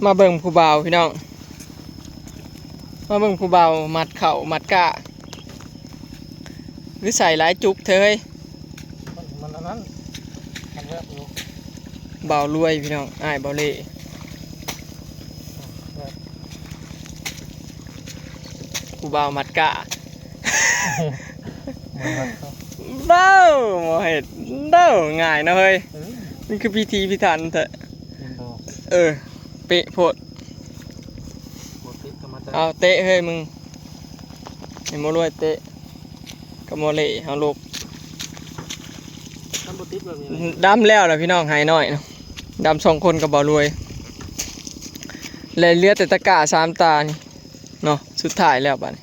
ມາເບິ່ງຜູ້ບ່າວພີ່ນ້ອງ ມາເບິ່ງຜູ້ບ່າວມັດເຂົ້າມັດກ້າ ຄືໃສ່ຫຼາຍຈຸກແທ້ເຮີ້ຍ. ມັນ ມັນອັນນັ້ນ ມັນແວບຢູ່ ບ່າວລວຍພີ່ນ້ອງ ອ້າຍບ່າວເລ່ ຜູ້ບ່າວມັດກ້າ ມັນມັດເຂົ້າ ເບົາ ບໍ່ເຮັດເດີ້ ງ່າຍເນາະເຮີ້ຍ. ເອີ ມັນຄືພິຖີພິຖັນແທ້ ເຫັນບໍ່? ເອີ ເປະໂພດ ບໍ່ຕິດກໍມາແຕ່ ເອົາເຕະເຮີ້ຍ ມຶງ ໃຫ້ໝໍລວຍເຕະກັບໝໍເລ່ເຮົາລົກ. ຄັນບໍ່ຕິດແບບນີ້ ດຳແລ້ວລະພີ່ນ້ອງ ໄຮ່ນ້ອຍເນາະ ດຳສອງຄົນກັບໝໍລວຍ ແລະເຫຼືອແຕ່ຕະກ້າສາມຕານີ້ເນາະ. ສຸດທ້າຍແລ້ວບາດນີ້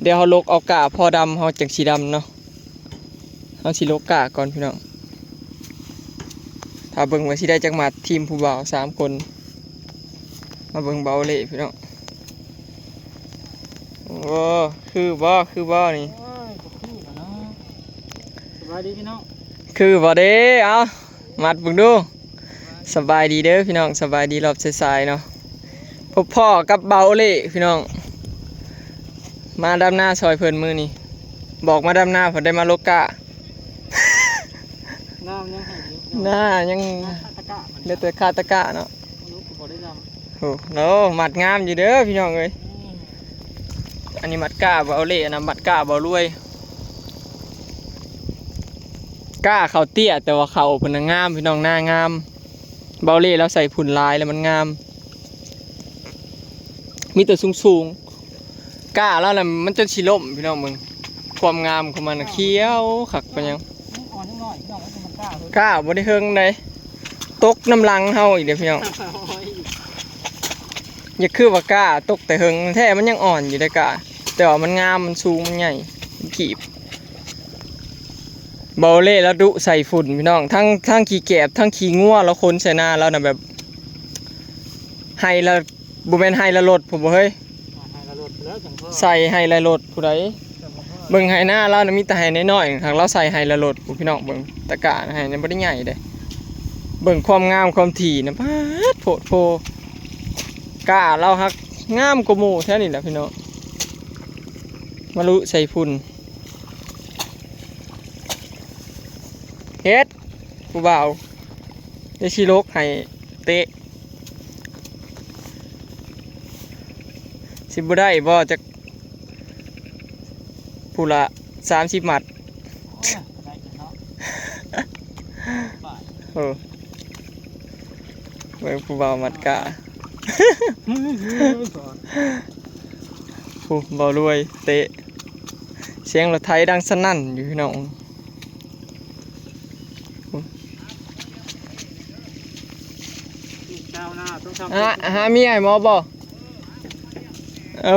ດຽວເຮົາລົກເອົາກ້າພໍດຳ ເຮົາຈັ່ງຊິດຳເນາະ. ເຮົາຊິລົກກ້າກ່ອນພີ່ນ້ອງ ຖ້າເບິ່ງວ່າຊິໄດ້ຈັກມັດ ທີມຜູ້ບ່າວສາມຄົນ ມາເບິ່ງເບົາເລ່ພີ່ນ້ອງ. ໂອ້ ຄືບໍ່ ຄືບໍ່ນີ້? ໂອ້ຍ ບໍ່ຄືແລ້ວເນາະ. ສະບາຍດີພີ່ນ້ອງ ຄືບໍ່ເດ້? ເອົາ ມັດເບິ່ງດູ. ສະບາຍດີເດີພີ່ນ້ອງ ສະບາຍດີຮອບສາຍໆເນາະ. ພົບພໍ້ກັບເບົາເລ່ພີ່ນ້ອງ ມາດຳນາຊ່ອຍເພິ່ນມື້ນີ້ ບອກມາດຳນາ ເພິ່ນໄດ້ມາລົກກ້າ. ນາມັນຍັງໃຫ້ຢູ່ ນາຍັງ ນາຄາຕະກະມັນ ເຫຼືອແຕ່ຄາຕະກະເນາະ ມັນກໍບໍ່ໄດ້ດຳ. ໂອ້ ໂອ້ ມັດງາມຢູ່ເດີພີ່ນ້ອງເອີຍ. ອືມ ອັນນີ້ມັດກ້າເບົາເລ່ ອັນນັ້ນມັດກ້າເບົາລວຍ. ກ້າເຂົາເຕ້ຍ ແຕ່ວ່າເຂົາເພິ່ນນະງາມພີ່ນ້ອງ ນາງາມ. ເບົາເລ່ລາວໃສ່ຝຸ່ນຫຼາຍແລ້ວມັນງາມ ມີແຕ່ສູງໆ. ກ້າລາວນະມັນຈົນຊິລົ້ມພີ່ນ້ອງ ເບິ່ງຄວາມງາມຂອງມັນນະ ຂຽວຄັກປານຫຍັງ. ມັນອ່ອນຍັງນ້ອຍພີ່ນ້ອງ ມັນຄືມັນກ້າເຮີ້ຍ ກ້າບໍ່ໄດ້ເຫິງໃດ ຕົກນຳຫຼັງເຮົາອີກເດ້ພີ່ນ້ອງ. ຢ່າຄືວ່າກ້າຕົກແຕ່ເຫິງແທ້ ມັນຍັງອ່ອນຢູ່ເດ້ກ້າ ແຕ່ວ່າມັນງາມ ມັນສູງ ມັນໃຫຍ່ ມັນກີບ. ເບົາເລ່ລາວດຸໃສ່ຝຸ່ນພີ່ນ້ອງ ທັງ ທັງຂີ້ແກບ ທັງຂີ້ງົວລາວຂົນໃສ່ນາລາວນະ ແບບໄຮ່ລະ ບໍ່ແມ່ນໄຮ່ລະລົດພຸ້ນບໍ່ເຮີ້ຍ ໃຫ້ລະລົດແລ້ວຈັ່ງພໍ ໃສ່ໄຮ່ລະລົດຜູ້ໃດ. ເບິ່ງໄຮ່ນາລາວນະມີແຕ່ໄຮ່ນ້ອຍໆ ຫາກລາວໃສ່ໄຮ່ລະລົດພຸ້ນພີ່ນ້ອງ. ເບິ່ງຕະກ້ານະ ໄຮ່ນະບໍ່ໄດ້ໃຫຍ່ເດ້. ເບິ່ງຄວາມງາມຄວາມຖີ່ນະ ປາດ ໂພດໂພ ກ້າລາວຫາກງາມກວ່າໝູ່ແທ້ນີ້ແຫຼະພີ່ນ້ອງ. ມາລຸໃສ່ຝຸ່ນ ເຮັດ ຜູ້ບ່າວ ດຽວຊິລົກໃຫ້ເຕະ ຊິບໍ່ໄດ້ບໍ່ ຈັກຜູ້ລະສາມສິບມັດ. ໂອ້ຍ ໄດ້ຢູ່ເນາະ ໂອ້ ເບິ່ງຜູ້ບ່າວມັດກ້າ ຜູ້ບ່າວລວຍເຕະ ສຽງລົດໄຖດັງສະໜັ່ນຢູ່ພີ່ນ້ອງ. ຊາວນາຕ້ອງທຳ ຫາ ຫາເມຍໃຫ້ໝໍບໍ່? ໂອ້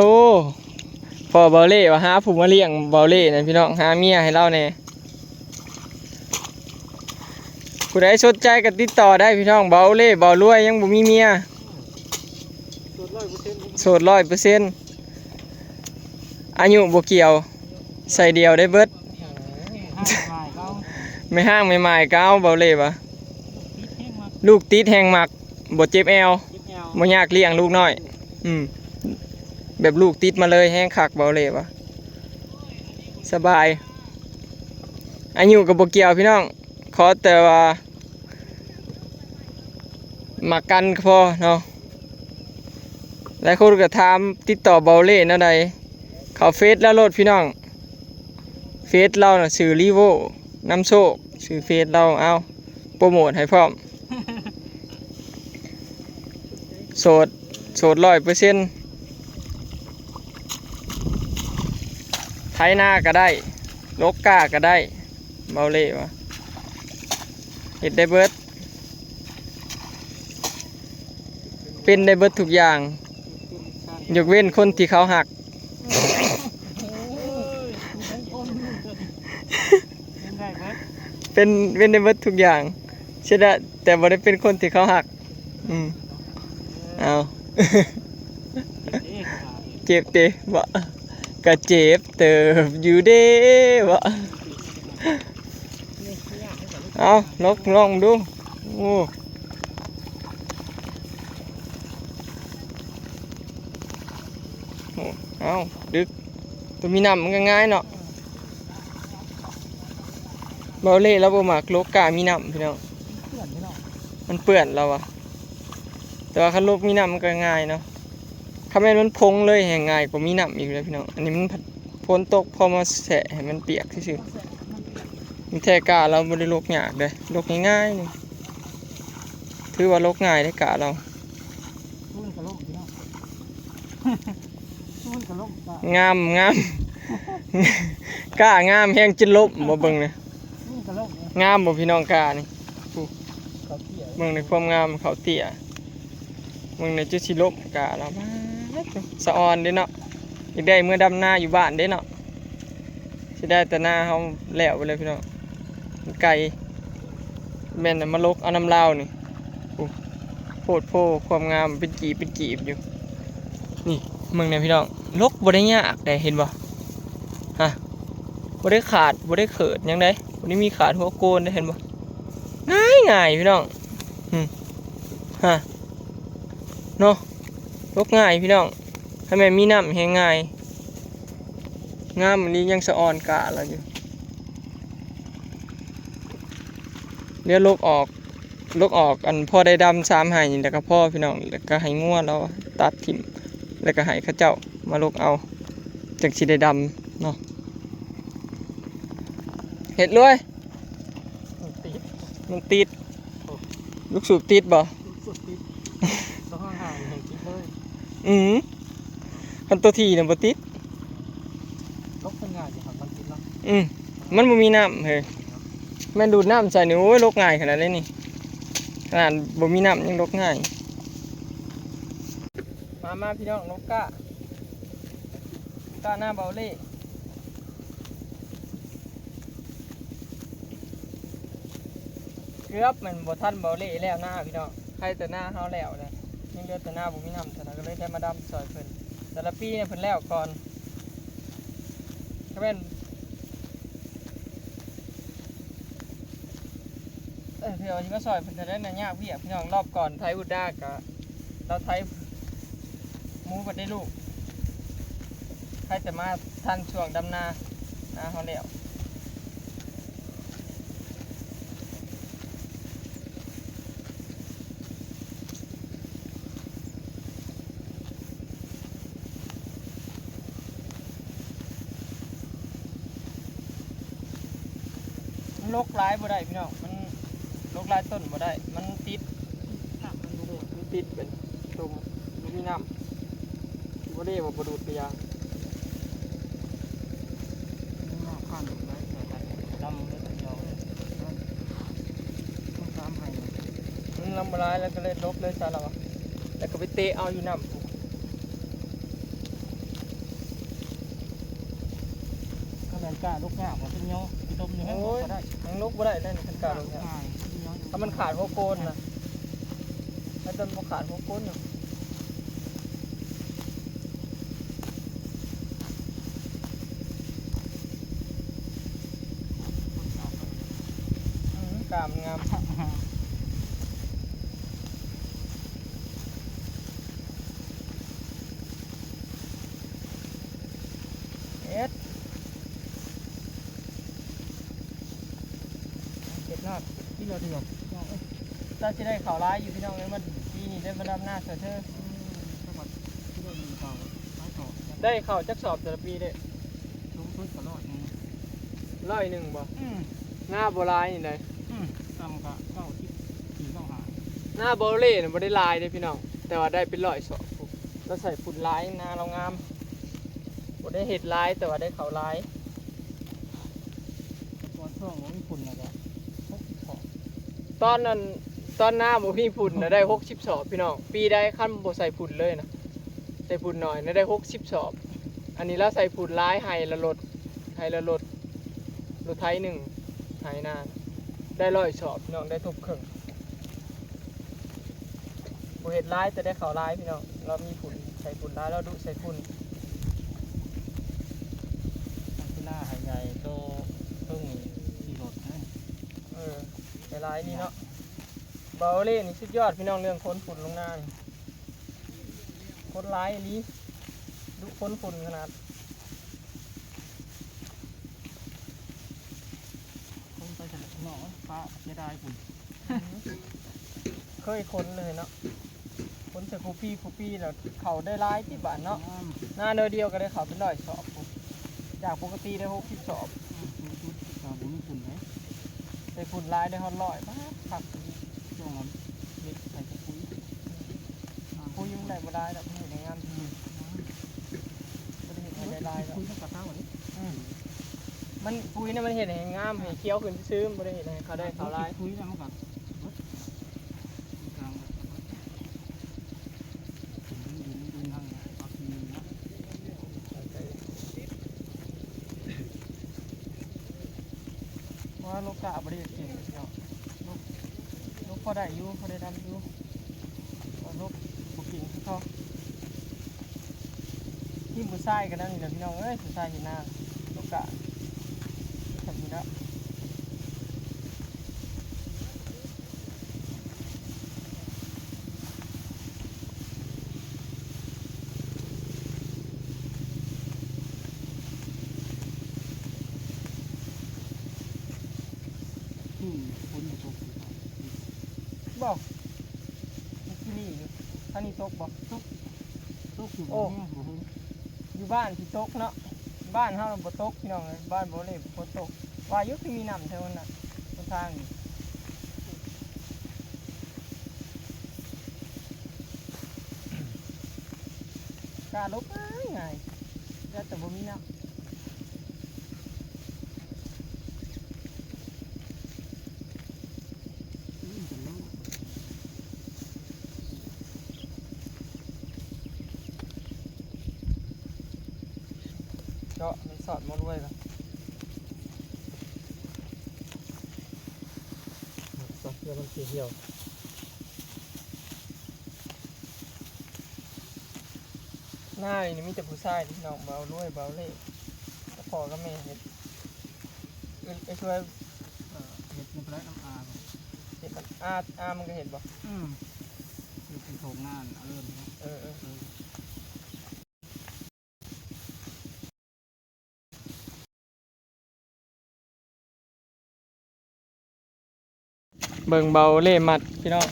ພໍ່ເບົາເລ່ວ່າຫາຜູ້ມາລ້ຽງເບົາເລ່ນັ້ນພີ່ນ້ອງ ຫາເມຍໃຫ້ລາວແດ່. ຜູ້ໃດສົນໃຈກໍຕິດຕໍ່ໄດ້ພີ່ນ້ອງ ເບົາເລ່ ເບົາລວຍ ຍັງບໍ່ມີເມຍ ໂສດຮ້ອຍເປີເຊັນ ອາຍຸບໍ່ກ່ຽວ ໃສ່ດຽວໄດ້ເບິດ. ແມ່ຮ້າງແມ່ໝ້າຍກໍເອົາ ເບົາເລ່ວ່າ ລູກຕິດແຮງມັກ ບໍ່ເຈັບແອວ ບໍ່ຍາກລ້ຽງລູກນ້ອຍ. ອືມ ແບບລູກຕິດມາເລີຍ ແຮງຄັກ ເບົາເລ່ວ່າ ສະບາຍ. ອາຍຸກໍບໍ່ກ່ຽວພີ່ນ້ອງ ຂໍແຕ່ວ່າ ມັກກັນກໍພໍເນາະ. ຫຼາຍຄົນກໍຖາມຕິດຕໍ່ເບົາເລ່ແນວໃດ ເຂົ້າເຟສລາວໂລດພີ່ນ້ອງ ເຟສລາວນະຊື່ລີໂວນຳໂຊກ ຊື່ເຟສລາວ. ເອົາ ໂປຣໂມດໃຫ້ພ້ອມ ໂສດ ໂສດຮ້ອຍເປີເຊັນ ໄຖນາກໍໄດ້ ລົກກ້າກໍໄດ້ ເບົາເລ່ວ່າ ເຮັດໄດ້ເບິດ ເປັນໄດ້ເບິດທຸກຢ່າງ ຍົກເວັ້ນຄົນທີ່ເຂົາຮັກ ເປັນ ເປັນໄດ້ເບິດທຸກຢ່າງ ເສຍດາຍແຕ່ບໍ່ໄດ້ເປັນຄົນທີ່ເຂົາຮັກ. ອືມ ເອົາ ເຈັບເຕະ ເບາະ ກະເຈັບເຕີບຢູ່ເດ້ ເບາະ. ເອົາ ລົກລອງດູ. ໂອ້ ໂອ້ ເອົ້າ ດຶກ ໂຕມີນ້ຳມັນກໍງ່າຍເນາະ. ເບົາເລ່ລາວບໍ່ມັກລົກກ້າມີນ້ຳພີ່ນ້ອງ ມັນເປື້ອນລາວວ່າ. ແຕ່ວ່າຄັນລົກມີນ້ຳມັນກໍງ່າຍເນາະ. ຄັນແມ່ນມັນພົງເລີຍແຮ່ງງ່າຍກວ່າມີນ້ຳອີກເດ້ພີ່ນ້ອງ. ອັນນີ້ມັນພັດຝົນຕົກ ພໍມາແຊະໃຫ້ມັນປຽກຊື່ໆ. ມີແທ້ ກ້າລາວບໍ່ໄດ້ລົກຍາກເດ້ ລົກງ່າຍໆນີ້ ຖືວ່າລົກງ່າຍເດ້ກ້າລາວ. ງາມ ງາມ ກ້າງາມແຮງຈົນລົ້ມບໍ່ ເບິ່ງນີ້. ງາມບໍ່ພີ່ນ້ອງກ້ານີ້ ເບິ່ງໃນຄວາມງາມ ເຂົາເຕ້ຍ ເບິ່ງໃນຈຸດຊິລົ້ມກ້າລາວ. ປາດໂທ້ ສະອອນເດ້ເນາະ ຢາກໄດ້ເມືອດຳນາຢູ່ບ້ານເດ້ເນາະ. ເສຍດາຍແຕ່ນາເຮົາແລ້ວໄປເລີຍພີ່ນ້ອງ ມັນໄກ ແມ່ນມາລົກເອົານຳລາວນີ້. ໂອ້ ໂພດໂພ ຄວາມງາມເປັນກີບເປັນກີບຢູ່. ນີ້ເບິ່ງແດ່ພີ່ນ້ອງ ລົກບໍ່ໄດ້ຍາກເດ້ ເຫັນບໍ່? ຮະ ບໍ່ໄດ້ຂາດ ບໍ່ໄດ້ເຂີດຫຍັງເດ້ ບໍ່ໄດ້ມີຂາດຫົວໂກນເດ້ ເຫັນບໍ່? ງ່າຍໆ ພີ່ນ້ອງ ຫື ຮະ ເນາະ ລົກງ່າຍພີ່ນ້ອງ. ຄັນແມ່ນມີນ້ຳແຮ່ງງ່າຍ ງາມອີ່ຫຼີ ຍັງສະອອນກ້າລາວຢູ່. ດຽວລົກອອກ ລົກອອກ ອັນ ພໍໄດ້ດຳສາມໄຮ່ນີ້ແລ້ວກໍພໍພີ່ນ້ອງ ແລ້ວກໍໃຫ້ງົວລາວຕັດຖິ້ມ ແລ້ວກໍໃຫ້ເຂົາເຈົ້າມາລົກເອົາ ຈັ່ງຊິໄດ້ດຳເນາະ. ເຮັດລວຍ ມັນຕິດ ມັນຕິດ ລູກສູບຕິດບໍ່? ລູກສູບຕິດ ຕ້ອງຫາໃຫ້ຕິດເລີຍ. ອື ຄັນໂຕຖີ່ນະບໍ່ຕິດ. ລົກເປັນງ່າຍຢູ່ຄັນມັນຕິດເນາະ. ອື ມັນບໍ່ມີນ້ຳເຮີ້ຍ ແມ່ນດູດນ້ຳໃສ່ນີ້ ໂອ້ຍ ລົກງ່າຍຂະໜາດໃດນີ້. ຂະໜາດບໍ່ມີນ້ຳຍັງລົກງ່າຍ. ມາ ມາພີ່ນ້ອງ ລົກກ້າ ກ້ານາເບົາເລ່. ເກືອບແມ່ນບໍ່ທັນເບົາເລ່ແລ້ວນາພີ່ນ້ອງ ໃກ້ແຕ່ນາເຮົາແລ້ວແຫຼະ ຍັງເຫຼືອແຕ່ນາບໍ່ມີນ້ຳ ສະນັ້ນກໍເລີຍໄດ້ມາດຳຊ່ອຍເພິ່ນ. ແຕ່ລະປີນີ້ເພິ່ນແລ້ວກ່ອນ ກໍແມ່ນ ເອີ ເພື່ອວ່າຊິມາຊ່ອຍເພິ່ນເທົ່າໃດນະ ຍາກວຽກພີ່ນ້ອງ. ລອບກ່ອນໄຖອຸດາກະ ລາວໄຖໝູເບິດໄດ້ລູກ ໃຜແຕ່ມາທັນຊ່ວງດຳນາ ນາເຮົາແລ້ວ. ມັນລົກຫຼາຍບໍ່ໄດ້ພີ່ນ້ອງ ມັນລົກຫຼາຍຕົ້ນບໍ່ໄດ້ ມັນຕິດ ມັນຕິດເປັນຕົມ ບໍ່ມີນ້ຳ. ບໍ່ໄດ້ວ່າບໍ່ດູດກະຢາ ນ້ຳຄັນໄດ້ ດຳເລີຍ ດຳເລີຍ ມັນລຳບໍ່ຫຼາຍ ແລ້ວກໍເລີຍລົກເລີຍຊະລະວ່າ ແລ້ວກໍໄປເຕະເອົາຢູ່ນ້ຳ. ຄັນແມ່ນກ້າລົກຍາກ ມັນເປັນຫຍັງຊິຕົມຢູ່ ໂອ້ຍ ຍັງລົກບໍ່ໄດ້ ຍັງລົກບໍ່ໄດ້ແລ້ວນີ້ ຄັນກ້າລົກຍາກ ຖ້າມັນຂາດຫົວໂກນນະ ມັນຈະບໍ່ຂາດຫົວໂກນນະ. ອືມ ກ້າມັນງາມ. ເຮັດ ເຮັດລາບ ກິນລາບດີກວ່າ ເຈົ້າຊິໄດ້ເຂົ້າຫຼາຍຢູ່ພີ່ນ້ອງເອີຍ ມັນປີນີ້ໄດ້ມາດຳນາຊ່ວຍເທີ. ອືມ ຈັກວ່າຊິໄດ້ມີເຂົ້າຫຼາຍເຂົ້າ ໄດ້ເຂົ້າຈັກສອບແຕ່ລະປີເດ້? ສູງສຸດກໍຮ້ອຍໜຶ່ງ ຮ້ອຍໜຶ່ງບໍ່? ອືມ ນາບໍ່ຫຼາຍນີ້ໃດ ອືມ ຕ່ຳກໍເກົ້າສິບສີ່ ເກົ້າສິບຫ້າ. ນາເບົາເລ່ນະບໍ່ໄດ້ຫຼາຍເດ້ພີ່ນ້ອງ ແຕ່ວ່າໄດ້ເປັນຮ້ອຍສອບ ລາວໃສ່ຝຸ່ນຫຼາຍ ນາລາວງາມ ບໍ່ໄດ້ເຮັດຫຼາຍ ແຕ່ວ່າໄດ້ເຂົ້າຫຼາຍ. ຕອນຊ່ວງບໍ່ມີຝຸ່ນນະກໍຫົກສິບສອບ ຕອນນັ້ນ ຕອນນາບໍ່ມີຝຸ່ນນະໄດ້ຫົກສິບສອບພີ່ນ້ອງ. ປີໃດຄັນບໍ່ໃສ່ຝຸ່ນເລີຍນະ ໃສ່ຝຸ່ນໜ້ອຍນະໄດ້ຫົກສິບສອບ. ອັນນີ້ລາວໃສ່ຝຸ່ນຫຼາຍ ໄຮ່ລະລົດ ໄຮ່ລະລົດ ລົດໄຖໜຶ່ງ ໄຮ່ນາໄດ້ຮ້ອຍສອບພີ່ນ້ອງ ໄດ້ທົບເຄິ່ງ. ບໍ່ເຮັດຫຼາຍແຕ່ໄດ້ເຂົ້າຫຼາຍພີ່ນ້ອງ. ລາວມີຝຸ່ນ ໃສ່ຝຸ່ນຫຼາຍ ລາວດຸໃສ່ຝຸ່ນ. ຄັນຊິນາໃຫ້ໃຫຍ່ໂຕເທິງນີ້ ຂີ່ລົດນະ. ເອີ ໄດ້ຫຼາຍນີ້ເນາະ. ເບົາເລ່ນີ້ສຸດຍອດພີ່ນ້ອງ ເລື່ອງຂົນຝຸ່ນລົງນານີ້ ຂົນຫຼາຍອີ່ຫຼີ. ດຸຄົນຝຸ່ນຂະໜາດ. ຄົນໄປສະເນາະ ຟ້າເສຍດາຍພຸ້ນ. ເຄີຍຂົນເລີຍເນາະ ຂົນໃສ່ຄູ່ປີຄູ່ປີແລ້ວ ເຂົ້າໄດ້ຫຼາຍຕິບາດເນາະ. ງາມ ນາໜ້ອຍດຽວກໍໄດ້ເຂົ້າເປັນຮ້ອຍສອບພຸ້ນ ຈາກປົກກະຕິໄດ້ຫົກສິບສອບ. ອືມ ສູງສຸດກໍບໍ່ມີຝຸ່ນເດ້ ໄດ້ຝຸ່ນຫຼາຍໄດ້ຮອດຮ້ອຍ ບາດຄັກ. ຊ່ວງນັ້ນເຮັດໃສ່ກະປຸຍ ປຸຍມັນໄດ້ບໍ່ຫຼາຍດອກ ມັນເຮັດໃຫ້ງາມຊື່ໆ ບໍ່ໄດ້ເຮັດໃຫ້ໄດ້ຫຼາຍດອກ. ປຸຍມັນກໍເຊົາເດ້. ອືມ ມັນ ປຸຍນະ ມັນເຮັດໃຫ້ງາມ ໃຫ້ຂຽວຂຶ້ນຊື່ໆ ມັນບໍ່ໄດ້ເຮັດໃຫ້ເຂົາໄດ້ເຂົ້າຫຼາຍ. ປຸຍນະ ມັນກໍເບິດ ວ່າໂລກະບໍ່ໄດ້ເກັ່ງເນາະ ລົກ ລົກພໍໄດ້ຢູ່ ພໍໄດ້ດຳຢູ່ ລົກບໍ່ເກັ່ງຄືເຂົາ. ທີມຜູ້ຊາຍກໍແນວນີ້ແຫຼະພີ່ນ້ອງເອີຍ ຜູ້ຊາຍເຮັດນາ ໂລກະ ທຳນີ້ລະ. ອືມ ຝົນບໍ່ຕົກ ບໍ່ ມື້ກີ້ນີ້ ທາງນີ້ຕົກບໍ່? ຕົກ ຕົກຢູ່ ໂອ້ ບໍ່ເຫັນ ຢູ່ບ້ານຊິຕົກເນາະ ບ້ານເຮົາບໍ່ຕົກພີ່ນ້ອງເອີຍ ບ້ານບໍ່ເລັບບໍ່ຕົກ. ວ່າຢູ່ຄືມີນ້ຳແຖວນັ້ນນະ ຫົນທາງນີ້ ກາລົບງ່າຍໆ ແຕ່ ແຕ່ບໍ່ມີນ້ຳ. ເຈາະມັນສອດໝົດເວີຍ ເພື່ອມັນຊິຫ່ຽວ. ນານີ້ມີແຕ່ຜູ້ຊາຍເດ້ພີ່ນ້ອງ ບ່າວລວຍ ບ່າວເລ່ ກັບພໍ່ກັບແມ່ເຮັດ. ເອີ ໄອ້ຊ່ວຍ ເອີ ເຮັດນຳ ນຳອາ ເຮັດນຳອາ ອາມັນກໍເຮັດບໍ່? ອືມ ຢູ່ທີ່ໂຖງນາ ອາເລີນເນາະ. ເອີ ເອີ ເອີ. ເບິ່ງເບົາເລ່ມັດພີ່ນ້ອງ.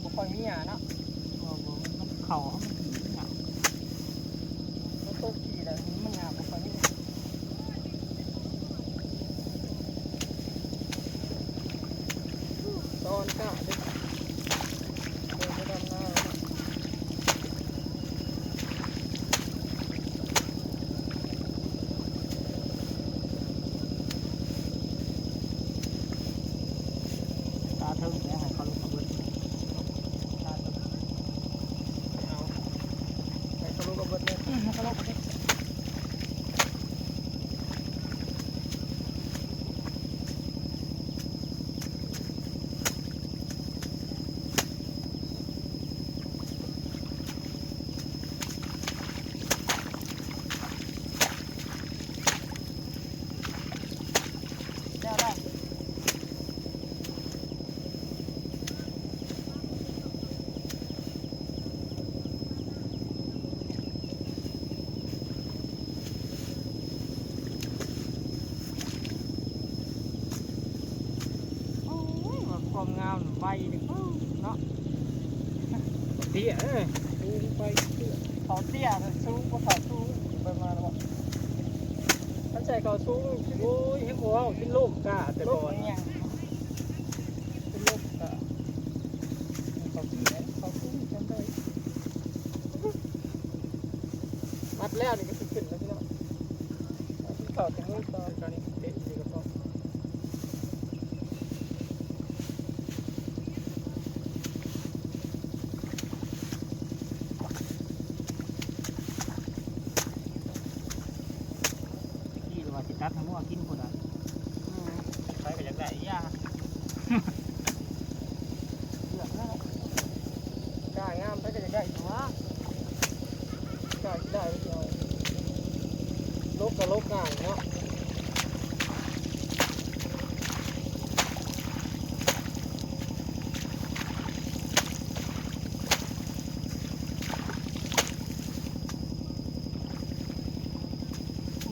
ບໍ່ຄ່ອຍມີຫຍ້າເນາະ. ບໍ່ ບໍ່ ມັນເຂົ້າ ມັນດີຫຍ້າ ມັນຕົກຂີ້ແລ້ວ ມັນຫຍ້າບໍ່ຄ່ອຍມີ. ຕອນກະເດ້ ເດີນໄປດຳນາແລ້ວເນາະ. ຕາເທິງແລ້ວ ໃຫ້ເຂົາລົງມາເບິດ ຕາເທິງ ເອົາ ໃຫ້ເຂົາລົງມາເບິດເລີຍ ອືມ ໃຫ້ເຂົາລົງມາເບິດ. ແລ້ວ ແລ້ວ. ໄວເດ້ເນາະ ເຕ້ຍເອີຍ ສູງໄປເຕ້ຍ ເຂົາເຕ້ຍສູງ ບໍ່ເຂົາສູງ ໄປມາແລ້ວ ຄັນໃສ່ເຂົາສູງ ໂອ້ຍ ເຮັດບໍ່ເວົ້າ ກິນລົມກາແຕ່ ລົມ ບໍ່ ຫຍັງ ເປັນລົມກາ ເຂົາເຕ້ຍ ເຂົາສູງຈັ່ງໃດ ມັດແລ້ວນີ້ກໍຊິຂຶ້ນແລ້ວພີ່ນ້ອງ ເອົາກິນເຂົ້າແຕ່ມື້ກ່ອນ ຕອນນີ້ເຕະຢູ່ກະເພາະ ຕະກີ້ວ່າຊິຕັດໃຫ້ງົວກິນພຸ້ນນະ ອືມ ໃຜກໍຢາກໄດ້ ຢ່າ ເລືອກແລ້ວ ກ້າງາມໃຜກໍຢາກໄດ້ຕົວະ ກ້າຊິໄດ້ ມັນຊິເອົາ ຫຼົກກໍຫຼົກງ່າຍເນາະ.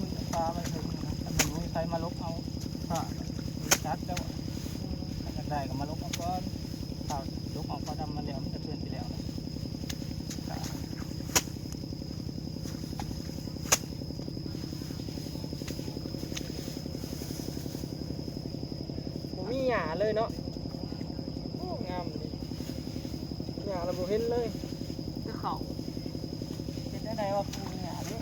ມັນປາໄວ້ເຖິງນະ ຄັນມັນບໍ່ມີໃຜມາຫຼົກເອົາ ປາມັນຈັດແລ້ວ ຄັນຢາກໄດ້ກໍມາຫຼົກເອົາກ່ອນ ຖ້າຫຼົກເອົາປາດຳມາແລ້ວ ມັນກະເທີນໄປແລ້ວ ບໍ່ມີຫຍ້າເລີຍເນາະ ໂອ້ ງາມເດ ຫຍ້າລະບໍ່ເຫັນເລີຍ ຄືເຂົາ ເຮັດແນວໃດວ່າປູກຫຍ້າເດ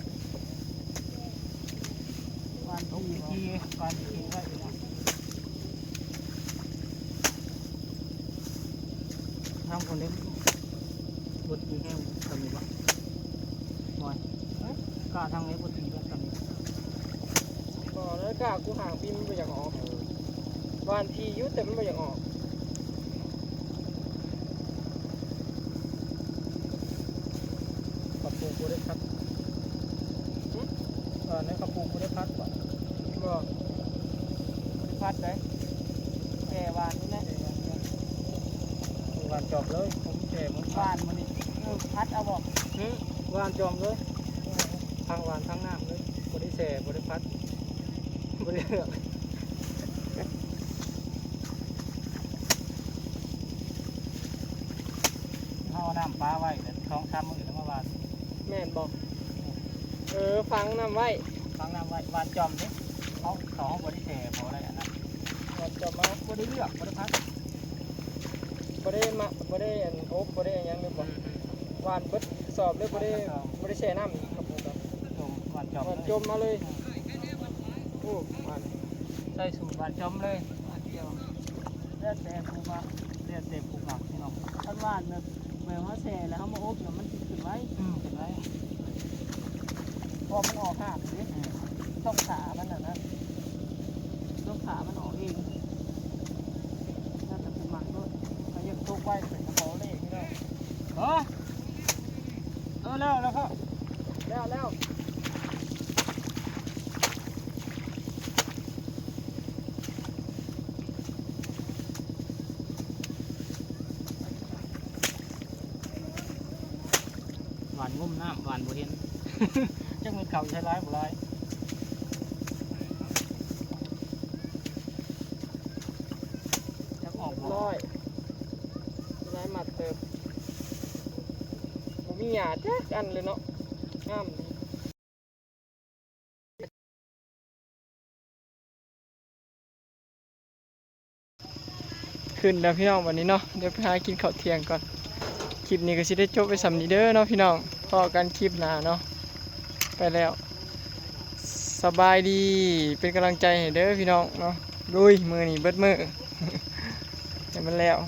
ຫວ່ານ ຕົກ ທີ່ ທີ່ ຫວ່ານທີ່ໄວ້ເນາະ. ທາງຄົນເດ້ ບົດດີແຮງ ຕຳນີ້ບໍ່ ບອຍ ກະທາງໃດບົດດີແບບຕຳນີ້ ບໍ່ ນາລິກາກູຫາງປີ ມັນບໍ່ຢາກອອກ ຫວ່ານທີ່ຢູ່ ແຕ່ມັນບໍ່ຢາກອອກ ເຂົາປູກບໍ່ໄດ້ພັດ ຫຶ ເອີ ໃນເຂົາປູກບໍ່ໄດ້ພັດບໍ່ ບໍ່ ບໍ່ໄດ້ພັດໃດ ແຕ່ຫວ່ານນີ້ແຫຼະ ຫວ່ານຈອມເລີຍ ຜົມແຕ່ບໍ່ຫວ່ານບໍ່ນີ້ ເອີ ພັດເອົາບໍ່ ຫຶ ຫວ່ານຈອມເລີຍ ເອີ ທັງຫວ່ານທັງນ້ຳເລີຍ ບໍ່ໄດ້ແຊ່ ບໍ່ໄດ້ພັດ ບໍ່ໄດ້ເລືອກ ເຮົາເອົານ້ຳປາໄວ້ ແລ້ວສອງສາມມື້ແລ້ວມາຫວ່ານ ແມ່ນບໍ່ ເອີ ຝັງນ້ຳໄວ້ ຝັງນ້ຳໄວ້ ຫວ່ານຈອມເດ້ ເຮົາ ເຮົາບໍ່ໄດ້ແຊ່ ບໍ່ໄດ້ອັນນັ້ນ ຫວ່ານຈອມມາ ບໍ່ໄດ້ເລືອກ ບໍ່ໄດ້ພັດ ບໍ່ໄດ້ມາ ບໍ່ໄດ້ອັນອົບ ບໍ່ໄດ້ຫຍັງແມ່ນບໍ່ ອືມ ຫວ່ານເບິດສອບເລີຍ ບໍ່ໄດ້ ບໍ່ໄດ້ແຊ່ນ້ຳ ຈົມ ຫວ່ານຈອມ ຫວ່ານຈອມມາເລີຍ ອືມ ໂອ້ ຫວ່ານ ໃສ່ສູດຫວ່ານຈອມເລີຍ ຫວ່ານຈອມ ແລ້ວແຕ່ຜູ້ມັກ ແລ້ວແຕ່ຜູ້ມັກພີ່ນ້ອງ ຄັນຫວ່ານແບບ ແບບເຮົາແຊ່ແລ້ວເຮົາມາອົບນະ ມັນຊິຂຶ້ນໄວ ອືມ ຂຶ້ນໄວ ເພາະມັນອອກຮາກເດ້ ອືມ ຕ້ອງຖ້າມັນຫັ້ນນະ ຕ້ອງຖ້າມັນອອກເອງ ແລ້ວແຕ່ຜູ້ມັກໂລດ ຖ້າຢາກຕົກໄວເປັນກະເປົາເລ່ພີ່ນ້ອງ ເອີ ເອີ ແລ້ວ ແລ້ວເຂົາ ແລ້ວ ແລ້ວ. ຫວ່ານງົມນ້ຳ ຫວ່ານບໍ່ເຫັນ ຈັກແມ່ນເຂົ້າໃສ່ຫຼາຍບໍ່ຫຼາຍ ຈັກອອກບໍ່ ຮ້ອຍ ຫຼາຍມັດເຕີບ ບໍ່ມີຫຍ້າຈັກອັນເລີຍເນາະ ງາມດີ. ຂຶ້ນແລ້ວພີ່ນ້ອງ ບັດນີ້ເນາະ ດຽວໄປຫາກິນເຂົ້າທ່ຽງກ່ອນ ຄລິບນີ້ກໍຊິໄດ້ຈົບໄວ້ສ່ຳນີ້ເດີເນາະພີ່ນ້ອງ ພໍ້ກັນຄລິບໜ້າເນາະ ໄປແລ້ວ ສະບາຍດີ ເປັນກຳລັງໃຈໃຫ້ເດີພີ່ນ້ອງເນາະ ລຸຍ ມື້ນີ້ເບິດມື້ ໃຫ້ມັນແລ້ວ.